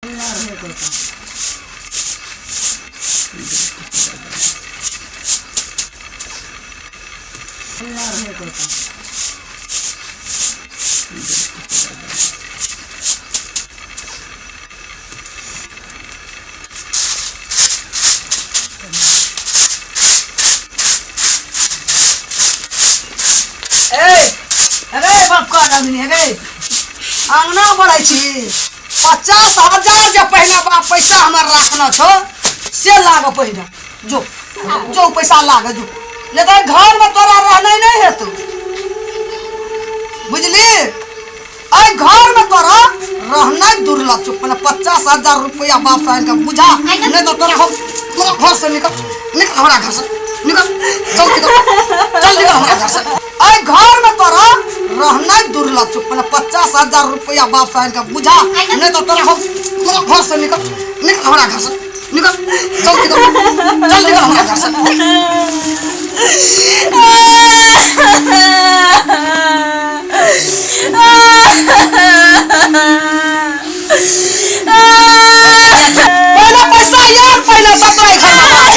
ए, अरे बाप का आदमी रे अंगना बढ़ै छी। 50,000 जे पहिने बाप पैसा हमर राखना छौ से लाग पहिने, जो जो पैसा लाग जो, नहीं तो घर में तोरा रहना नहीं हेतौ, बुझली? अइ घर में तोरा रहना दुर्लभ छौ। पहले 50,000 रुपया बाप से आनि के बुझा, नहीं तो तोरा हम तोरा घर से निकल, निकल हमरा घर से, निकल, चल निकल, चल निकल हमरा घर से। अइ घर में तोरा रहना दुर्लभ छौ। पहले 50,000 रुपया बाप से आनि के बुझा, नहीं तो तोरा हम तोरा घर से निकल, निकल हमरा घर से, निकल, चल निकल, चल निकल हमरा घर से। पहले पैसा यार, पहले तब तोरा घर में बात।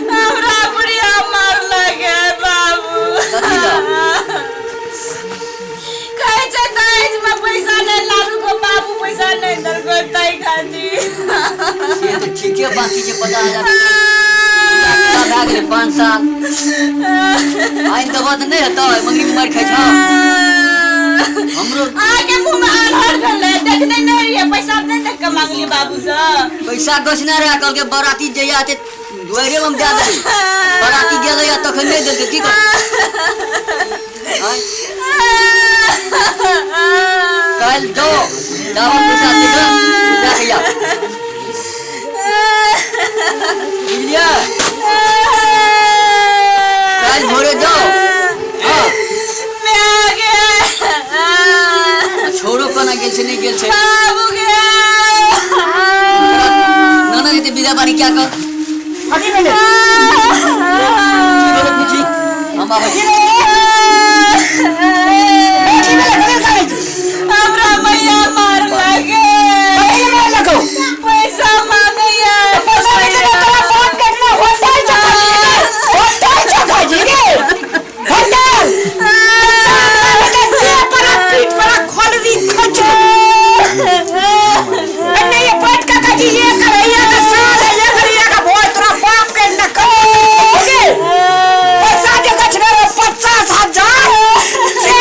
हमरा बुढ़िया मारलक है बाबू। कहै छै दहेज में पैसा नहि लालू को बाबू पैसा नहि देलकै ताहि खातिर। से तऽ ठीके बाकी छै। 50,000 भए गेलै 5 साल, आनि देबऽ तऽ नहि हेतै? मंगनी मे मारि खाइ छौ हमरो। अहाँके मुँह में आन्हर भेलै, देखने नहि रहियै, पैसा नहि देख कऽ मांगलियै बाबू सँ। पैसा गछने रहै, कहलकै बराती जहिया हेतै दुआरे मे हम दए देबै। बराती गेलै आ तखन नहि देलकै, की करबै? आँय? काल्हि जाओ जाबऽ पैसा देगा लए के आउ, बुझलियै? काल्हि भोरे जाओ। हँ, माय गे। आ छोरो कोना गेल छै? नहि गेल छै बाबू गे। नाना जेतै विदा बारी क्या कर। कथी भेलै? की भेलै पूछी, हम आबै छी। की भेलै? कथी कानै छी? हमरा मैया मारलक। कथी लए मारलकौ? पैसा मांगैया। पैसा नहि देबै तोरा बाप के इतना होटल छौ खाजी रे, होटल छौ खाजी रे, होटल। देह पर पीठ पर खोलरी खच नहीं ये बैठ का काजी ये करैया का साल है, ये करैया का भोज तोरा बाप के न कर। पैसा जे गछने रहो 50,000 से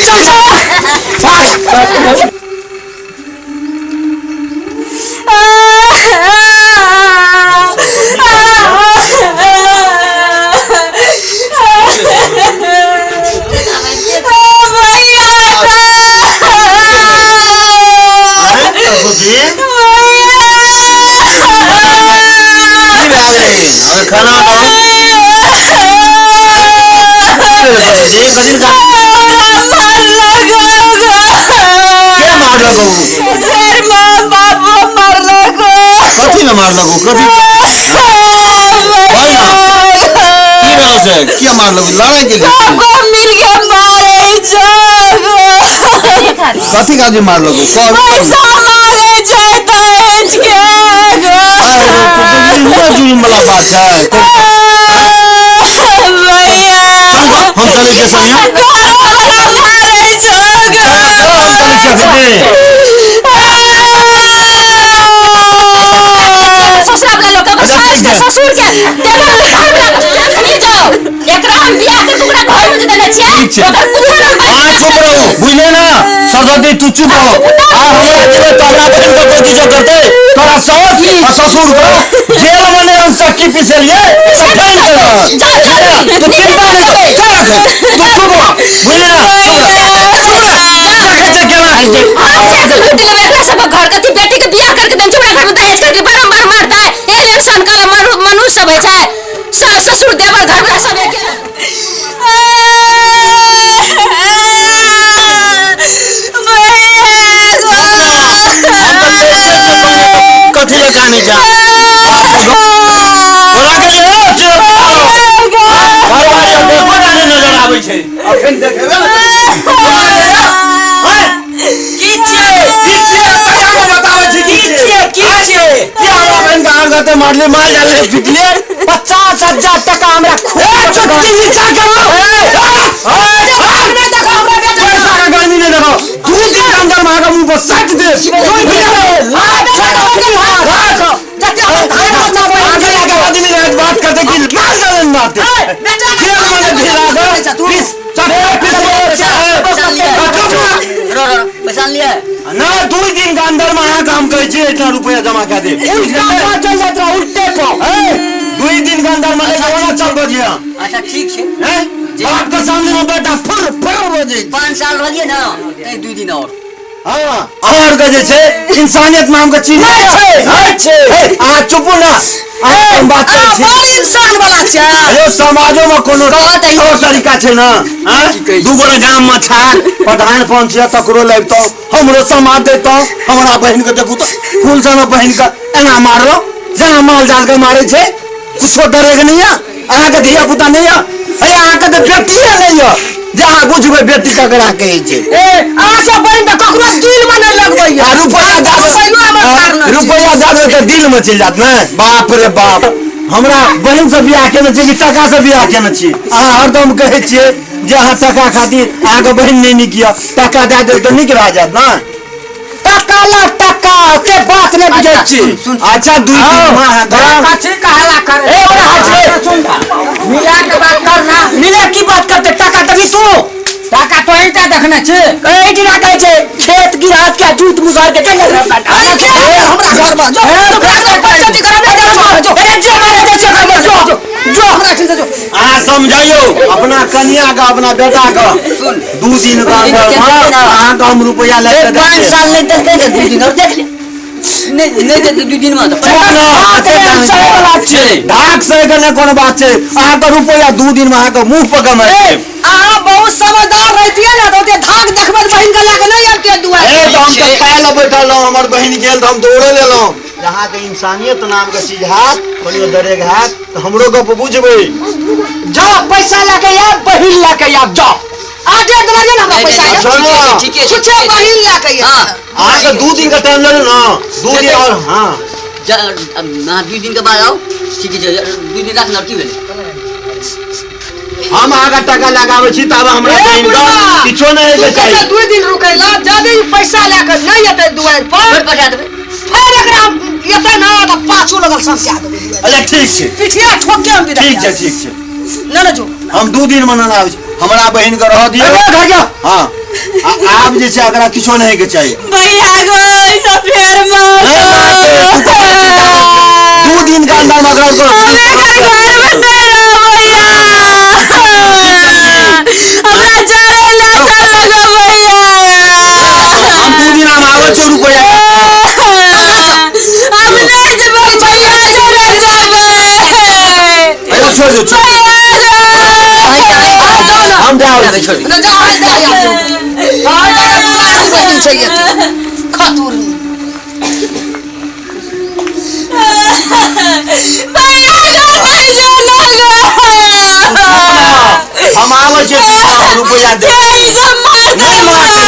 चल चल भाग। खाना के मारलक कथी ने मारलक कथी की भेल से किया मारलक लड़ाई के मिल के मारे कथी काजी मारलक पैसा मांगे छै दहेज के जुलुम वाला बात छै। भैया हम चलै छियै सनिया, मारे चल हम चलै छियै अखने। ससुरा वाला लोग के सास के ससुर के देवर के घर वाला के देखनी जाओ, एकरा हम बियाह के ओकरा घर में जे देने छियै ठीक छै। ओकर कुछो ना। अहाँ चुप रहू, बुझले ना सरस्वती, तू चुप रहो। आ हमरा जेबै तऽ हमरा बहिन के कोई किछो करतै, तोरा सास आ ससुर के जेल में नहि हम चक्की पिसेलियै तऽ ठेल देलक। जाओ जल्दी। तू चिंता नहि कर, चल अखन तू चुप रह, बुझले ना? चुप रह, देखै छियै केना होइ छै। हम जाके लूट लेबै एकरा सबक घर कथी बेटी के बियाह करके देने छै, ओकरा घर में दहेज करके बारम्बार मारतै। एहन सन के मनुष्य सब होइ छै, सास ससुर देवर घर वाला सब एके। हम तऽ देखै छियै सोनिया, तऽ कथी लए कानै छै? बोला के ले चुप घरवाली देखो ना, नहि नजर आबै छै अखन देखेबे ने। बोला के ले हैं की छियै? की छियै? तहिया के बताबै छी की छियै? की छियै? की हमरा बहिन के आर गते मारले मार जाले पिटले? 50,000 टका हमरा खूब ए चुटकी नीचा करो। पैसा का गर्मी नहीं देखो, 2 दिन के अंदर में आके मुंह पर सट दे। आगे आगे आदमी ने बात करते कि मार डाले मारते जेल में ढेरा दे पीस चक्का पीस। रो रो पैसा लिया ना, 2 दिन के अंदर में अहाँ काम कहै छी इतना रुपया जमा कऽ दे। उल्टा चल जात रहा उल्टे पर। 2 दिन के अंदर में लेके चल बजिया। अच्छा ठीक छै। हैं बाप के सामने में बेटा फुर फुर बजै। 5 साल रहलियै ना तैं 2 दिन और। हाँ अहाँ आरके जे छै इंसानियत नाम के चीज नहि छै, नहि छै। अहाँ चुपू ना, अहाँ हम बात करै छी। बड़ इंसान वाला छै। अरे समाजो में कोनो तौर तरीका छै ना? आँय? दू गोरे गाम में छाल प्रधान पंच छै तकरो लबितौ, हमरो समाज दैतौ। हमरा बहिन के देखू तऽ फूल सन बहिन के एना मारलो जेना माल जाल के मारै छै। कुछो डरेके नहि यऽ अहाँके? धिया पुता नहि यऽ? हे अहाँके तऽ बेटिए नहि यऽ जे अहाँ बुझबै बेटी ककरा कहै छै। ए अहाँ सब बहिन तऽ ककरो दिल में नहि लगबैया। आ रुपैआ दऽ पहिनो हमर कारण छै। रुपैआ दऽ देबै तऽ दिल में चलि जायत ने? बाप रे बाप, हमरा बहिन से बियाह केने छी कि टका से बियाह केने छी? अहाँ हरदम कहै छियै जे अहाँ टका खातिर अहाँके बहिन नहि नीक यऽ, टका दए देब तऽ नीक भए जायत ने? टका ला टका के बात नहि बुझै छी। अच्छा 2 दिन में अहाँके कथी कहला करे? ए ओरा हट रे, सुन मिला के बात कर ना। मिले की बात करते? टका देबी तू? टका तो ही देखने छी। एहिठिना कहै छै खेत गिरहत के जूत मुसहर के चल हमरा घर में जो पंचायती करब जो अरे जे मारे जे छै घर में जो जो हमरा ठीक से जो। अहाँ समझाइयो अपना कनिया के अपना बेटा के, 2 दिन के अंदर में अहाँके हम रुपैआ लए के 5 दै साल नहि देलकै तऽ 2 दिन और देख ले। नहि नहि देतै 2 दिन में तऽ चुप ना, चले। धाक सही के नहि कोनो बात छै, अहाँके रुपैआ 2 दिन में अहाँके मुंह पर कमाइ देब। अहाँ बहुत समझदार रहितियै ने तऽ ओते धाक देखबै बहिन के लए के नहि अबितियै दुआरि। ए तऽ हम तऽ खाय लए बैठल रहौं, हमर बहिन गेल तऽ हम दौड़े लेलहुँ। अहाँके इंसानियत नाम के चीज हैत, कनियो दरेग हैत तऽ हमरो गप बुझबै। जाओ पैसा लए के आयब, बहिन लए के आयब, जाओ आज देलियै ने हमरा पैसा नहि, आयब। ठीके छै, छुच्छे ठीके छै। बहिन लए के आयब। हाँ अहाँके 2 दिन के टाइम लेलहुँ ने, 2 दिन और। हाँ अहाँ 2 दिन के बाद आउ, ठीक छै? 2 दिन राख ने, की भेलै? हम अहाँके टका लगाबै छी तब हमरा ए बहिन के बुढ़वा, किछो नहि तू होइके कहै चाही। 2 दिन रुकैला, जदि ई पैसा लए के नहि एतै दुआरि पर फेर पठा देबै। फेर एकरा एतै ना तऽ पाछू लगल समस्या देबै दुआरि। अच्छा ठीक छै। पिठिया ठोके हम विदा ठीक छै कए ठीक छै ना ना जो हम 2 दिन में ना आबै छी, हमरा बहिन के रहऽ दियौ। अरे घर जा। हाँ आ आब जे छै एकरा किछो नहि होइके चाही। भैया गो ई सब फेर मार। नहि मारतै, तू ककरा चिंता करै छी? 2 दिन के अंदर मे एकरा हम एकर घर में नहीं रहब भैया, हमरा जरे ला चल गो भैया। हम 2 दिन हम आबै छियौ रुपैआ। हम नहीं जेबै भैया, जरे जेबै। अरे छोड़ दे, छोड़। हम जा आबै छी। जा जा जा बहिन छै एते खतुर। भैया गो नहीं जाना गो। हम आबै छियौ, रुपैआ दे। ई सब मार। नहि मारतै,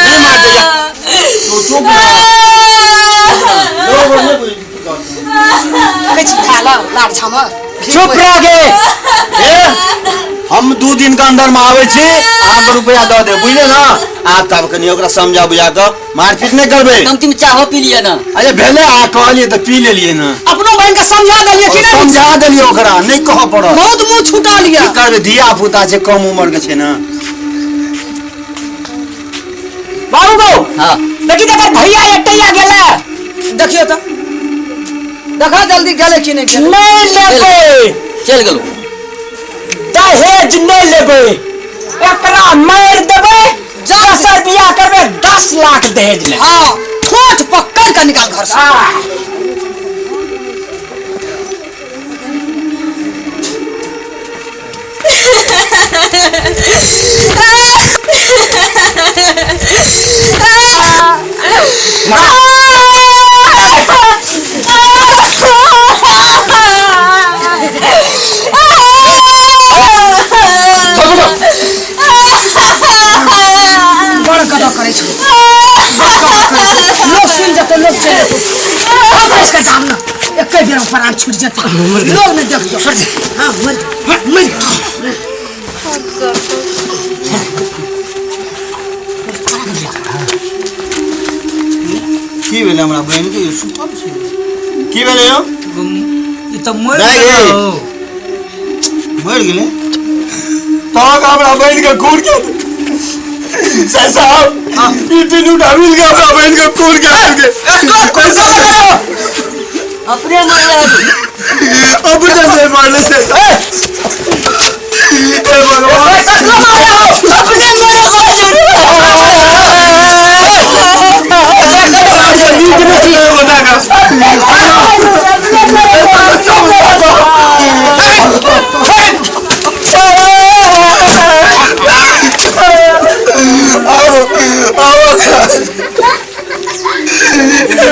नहि मारतै, जा। तू चुप ना। लोग नहि बुझै। किछु खाय ल लाड़ छामर। चुप रह गे। ए, हम 2 दिन के अंदर में आबै छी, अहाँके रुपैआ दऽ देब, बुझलियै ने? आब तब कनि ओकरा समझा बुझा कऽ मारपीट नहि करबै। कमती में चाहो पी लिअ ना। अरे भेलै, अहाँ कहलियै तऽ पी लेलियै ने। अपनो बहिन के समझा देलियै कि नहि? समझा देलियै ओकरा, नहि कहऽ पड़त। बहुत मुंह छुटा लिया। की करबै, धिया पुता छै, कम उम्र के छै ने। बाबू गो। हाँ। देखी तऽ भैया एतै आ गेलै। देखियौ तऽ, देखा जल्दी गेलै कि नहि गेलै। नहि लेबै। चलि गेलौ। दहेज नहि लेबै, एकरा मारि देबै, दोसर बियाह करबै, 10 लाख दहेज ले। हाँ, ठोठ पकड़ के निकाल घर से। बड़ गदह करै छौ, बड़ गदह करै छौ। लोग सुनि जेतौ, लोग चलि जेतौ। हम इसके दाम न एके बेर में प्राण छूट जेतौ, लोग नहि देखतौ। हाँ, मर मर। की भेलै हमरा बहिन के? सुतल छै। की भेलै यौ? ई तऽ मरि नहि गे। गेल हौ। मरि गेलै तब हमरा बहिन के खून के सर साहब, ई तीनू टा मिल के हमरा बहिन के खून के देलकै। पैसा लगाओ। अपने मरले हतु। अपने से मारले से। हे भगवान, अपने मरे।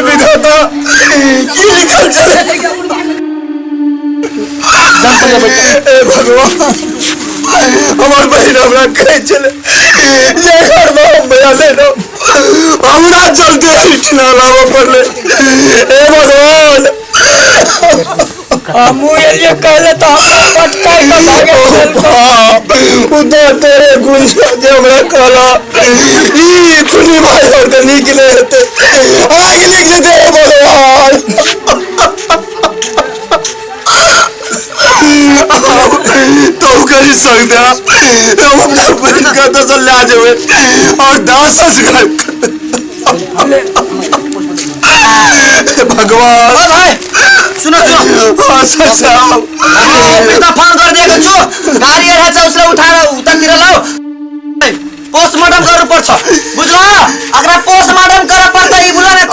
विधाता, की लिखल चले? हे भगवान, हमर बहिन हमरा कहै छलै जे घरमे हम भैया लेलहुँ, हमरा चलते एहिठिना लाबऽ पड़लै। हे भगवान, हमहूँ एलियै कहले तऽ हमरा पटकाइ कऽ भागि गेल। ओ तऽ तोरे गुण छौ जे हमरा कहला ई खुनी भाई और के नीक नहि हेतै, आगि लागि जेतै। हे भगवान, तो करी सकते हम अपना बहिन के तो ला जेबै और दास संस्कार। भगवान। ओ भाई, सुनो सुनो। हाँ सर साहब। पिता फोन कर दिएको छु, गाडी आइरहेको छ, उसलाई उठाएर उतातिर लाऊ। पोस्टमार्टम गर्नुपर्छ, बुझ्नु? अगर पोस्टमार्टम कर पर्छ ई बुझल ने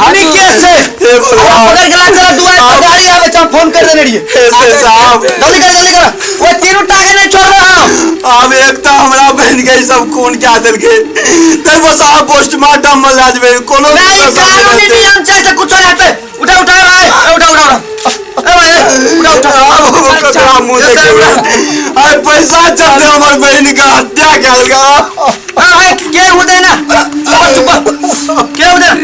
हामी के छै। हे भगवान। पकड़ के लान्छ दुआर पर गाडी आबै छ, फोन कर देने रहिए। हे सर साहब। जल्दी कर, जल्दी कर, ओ तीनू टाके नहीं छोड़बै हम। आब एक तऽ हमरा बहिन के ई सब खून क्या देलकै, तै बस अहाँ पोस्टमार्टम मे लए जेबै कोनो नहीं, कानूनी नियम छै से कुछो नहीं हेतै। उठा उठा भाई, ए, उठा उठा उठा, ए भाई, ए, उठा उठा। आब हम ककरा मुँह देखेबै? आइ पैसा चलते हमर बहिन के हत्या कयल गेल। ए भाई, के हुँदैन, चुप चुप, के हुँदैन।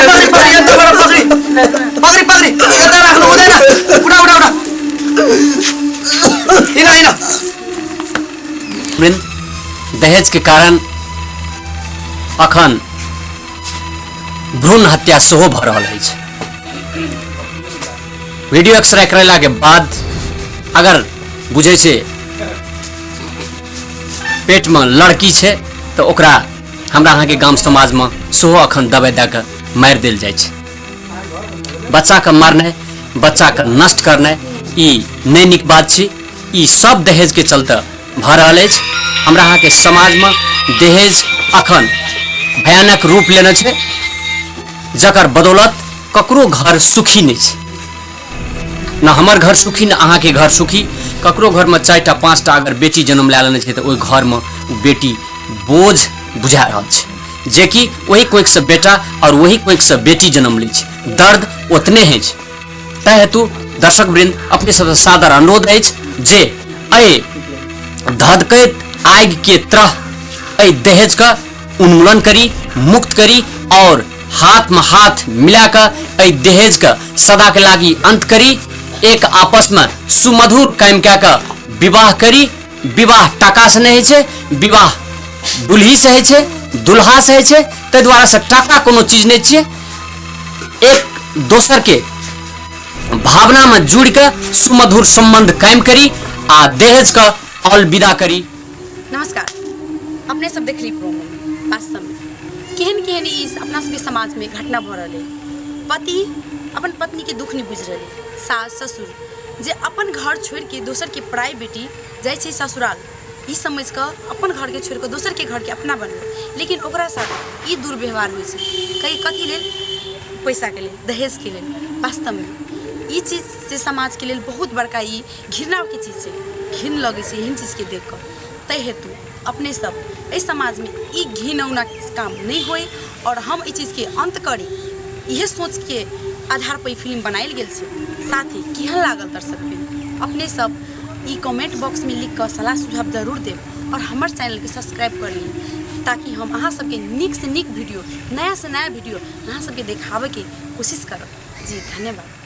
पक्री पक्री, यताबाट पक्री पक्री पक्री, यता राख्नु हुँदैन। उठा उठा उठा, हिँड हिँड। वृंद, दहेज के कारण अखन भ्रूण हत्या सेहो भऽ रहल अछि। वीडियो एक्सरे करेला के बाद अगर बुझै छै पेट में लड़की छै तऽ ओकरा हमरा अहाँके गाम समाजमे सेहो अखन दबाइ दए कऽ मारि देल जाइ छै। बच्चाके मारनाइ, बच्चाके नष्ट करनाइ ई नहि नीक बात छी। ई सब दहेजके चलते भऽ रहल अछि। हमरा अहाँके समाजमे दहेज अखन भयानक रूप लेने छै, जकर बदौलत ककरो घर सुखी नहि छै। न हमर घर सुखी, न अहाँके घर सुखी। ककरो घरमे 4टा 5टा अगर बेटी जन्म लए लेने छै तऽ ओहि घरमे ओ बेटी बोझ बुझा रहल छै, जेकि ओहि कोखिसँ बेटा आओर ओहि कोखिसँ बेटी जन्म लै छै, दर्द ओतने होइ छै। ताहि हेतु दर्शक वृंद, अपने सबसँ सादर अनुरोध अछि जे एहि धधकैत आगिके तरह एहि दहेजके उन्मूलन करी, मुक्त करी और हाथ में हाथ मिला कऽ एहि दहेजके सदाके लागी अंत करी। एक आपसमे सुमधुर कायम कए कऽ विवाह करी। विवाह टाका से नहि होइ छै, विवाह दुल्ही से होइ छै, दुल्हा से होइ छै। ताहि दुआरे से टाका कोनो चीज नहि छियै। एक दोसर के भावना में जुड़ि कऽ सुमधुर संबंध कायम करी आ दहेज के अलविदा करी। नमस्कार, अपने सब देखली प्रोमो में वास्तव में केहन केहन ई अपना सबके समाज में घटना भऽ रहल है। पति अपन पत्नी के दुख नहीं बुझि रहल है। सास ससुर जे अपन घर छोड़ि के दोसर के पराई बेटी जाइ छै ससुराल, ई समझि कऽ अपन घरके छोड़ि कऽ दोसरके घरके अपना बनबै, लेकिन ओकरा साथ ई दुर्व्यवहार होइ छै। कई कथी लेल? पैसाके लेल, दहेजके लेल। वास्तवमे ई चीज से समाजके लेल बहुत बड़का ई घृणाके चीज छै। घिन लगै छै एहन चीजके देख कऽ। ताहि हेतु अपने सब एहि समाजमे ई घिनौना काम नहि होइ आओर हम एहि चीजके अन्त करी, इहे सोचके आधार पर ई फिल्म बनायल गेल छै। साथ ही केहन लागल दर्शक अपने सब ई कमेंट बॉक्समे लिख कऽ सलाह सुझाव जरूर देब आओर हमर चैनलके सब्सक्राइब कर ली, ताकि हम अहाँ सबके नीकसँ नीक वीडियो, नयासँ नया वीडियो अहाँ सबके देखाबैके कोशिश करब। जी धन्यवाद।